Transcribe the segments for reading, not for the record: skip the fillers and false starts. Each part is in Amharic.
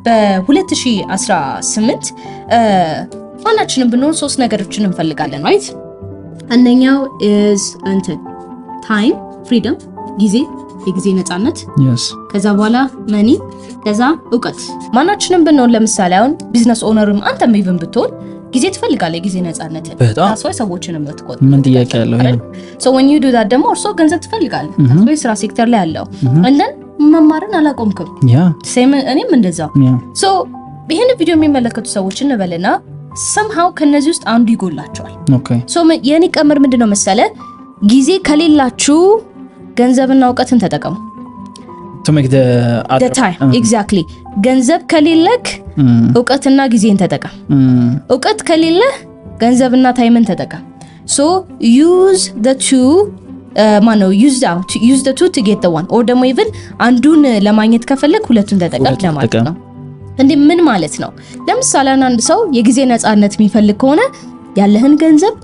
በ2018 ማናችንም ብንሆን ሶስት ነገሮችን እንፈልጋለን፣ right? አንደኛው is እንትን time freedom፣ ጊዜ፣ የጊዜ ነፃነት፣ ከዛ በኋላ money፣ ከዛ እውቀት። ማናችንም ብንሆን ለምሳሌ አሁን business owner ም አንተም even ብትሆን ጊዜ ትፈልጋለህ፣ የጊዜ ነፃነትን። በጣም። That's why ሰዎችን የምትቆጥ ምን ጥያቄ አለው? So when you do that ደግሞ እርሶ ገንዘብ ትፈልጋለህ። That's why ስራ ሴክተር ላይ ያለው and then መማርን አላቆምክም። Same፣ እኔም እንደዛው። So ይህን ቪዲዮ የሚመለከቱ ሰዎች እንበልና somehow ከነዚህ ውስጥ አንዱ ይጎላቸዋል። So የኔ ቀመር ምንድነው መሰለ? ጊዜ ከሌላችሁ ገንዘብና እውቀትን ተጠቀሙ። To make the other time, exactly። ገንዘብ ከሌለክ እውቀትና ጊዜን ተጠቀም። እውቀት ከሌለህ ገንዘብና time ን ተጠቀም። So use the two፣ ማነው፣ use the two to get the one or ደግሞ even አንዱን ለማግኘት ከፈለግ ሁለቱን ተጠቀም ሁለቱን ለማለት ተጠቀም። ነው። እንዴ፣ ምን ማለት ነው? ለምሳሌ አንድ ሰው የጊዜ ነፃነት የሚፈልግ ከሆነ ያለህን ገንዘብ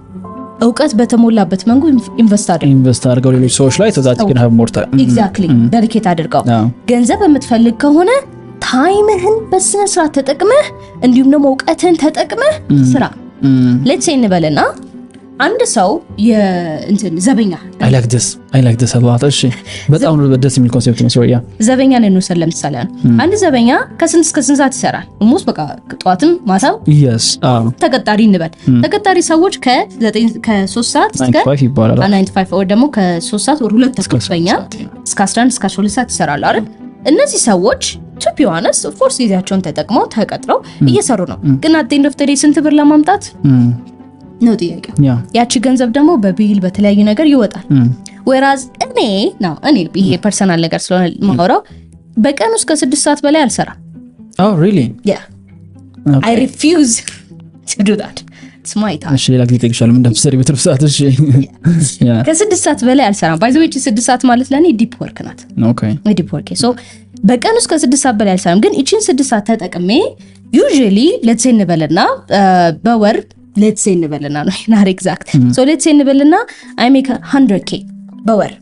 እውቀት በተሞላበት መንገድ invest አድርግ። Invest አድርገው ሌሎች ሰዎች ላይ so that you can have more time. Exactly፣ dedicate አድርገው። ገንዘብ የምትፈልግ ከሆነ time ህን በስነ ስርዓት ተጠቅመህ እንዲሁም ደግሞ እውቀትህን ተጠቅመህ ስራ። Let's say እንበልና አንድ ሰው የእንትን ዘበኛ I like this. I like this a lot. እሺ፣ በጣም ደስ የሚል concept ነው። Sorry, yeah. ዘበኛ ነው እንውሰድ። ለምሳሌ አንድ ዘበኛ ከስንት እስከ ስንት ሰዓት ይሰራል? Almost በቃ ጠዋትም ማታም። ተቀጣሪ እንበል። ተቀጣሪ ሰዎች ከ3 ሰዓት እስከ 9 to 5 ይባላል። 9 to 5 ወይ ደግሞ ከ3 ሰዓት ወር 2:30 በኛ እስከ 11 እስከ 12 ሰዓት ይሰራሉ አይደል? እነዚህ ሰዎች to be honest, of course ጊዜያቸውን ተጠቅመው ተቀጥረው እየሰሩ ነው። ግን at end of the day ስንት ብር ለማምጣት ነው ጥያቄው። ያቺ ገንዘብ ደግሞ በ bill በተለያዩ ነገር ይወጣል። Whereas እኔ ነው፣ እኔ ይሄ personal ነገር ስለሆነ ማውራው፣ በቀን ውስጥ ከ6 ሰዓት በላይ አልሰራም። Oh, really? Yeah, I refuse to do that. It's my time. እሺ፣ ሌላ ጊዜ እጠይቅሻለሁ ምን እንደምትሰሪ በትርፍ ሰዓት። እሺ። ከ6 ሰዓት በላይ አልሰራም። By the way 6 ሰዓት ማለት ለእኔ deep work ናት። Deep work። So በቀን ውስጥ ከ6 ሰዓት በላይ አልሰራም። ግን ይቺን 6 ሰዓት ተጠቅሜ usually let's say እንበልና በወር፣ let's say እንበልና ነው፣ not exact፣ so let's say እንበልና I make 100K በወር።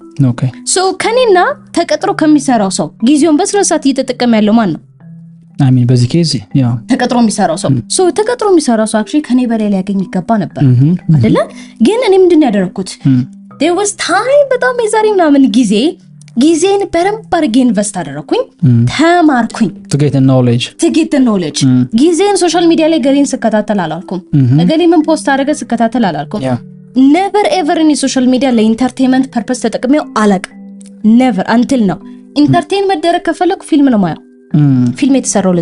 So ከኔና ተቀጥሮ ከሚሰራው ሰው ጊዜውን በስነ ስርዓት እየተጠቀመ ያለው ማን ነው? I mean፣ በዚህ case yeah. ተቀጥሮ የሚሰራው ሰው። So ተቀጥሮ የሚሰራው ሰው actually ከኔ በላይ ሊያገኝ ይገባ ነበር አይደለ? ግን እኔ ምንድን ነው ያደረግኩት? There was time በጣም የዛሬ ምናምን ጊዜ ጊዜን በደንብ አድርጌ invest አደረግኩኝ፣ ተማርኩኝ። To get a knowledge. To get knowledge። ጊዜን social media ላይ ገሌን ስከታተል አላልኩም። እገሌ ምን post አደረገ ስከታተል አላልኩም። Never ever እኔ social media ለ entertainment purpose ተጠቅሜው አላቅም። Never until now። Entertain መደረግ ከፈለኩ ፊልም ነው ማየው። ፊልም የተሰራው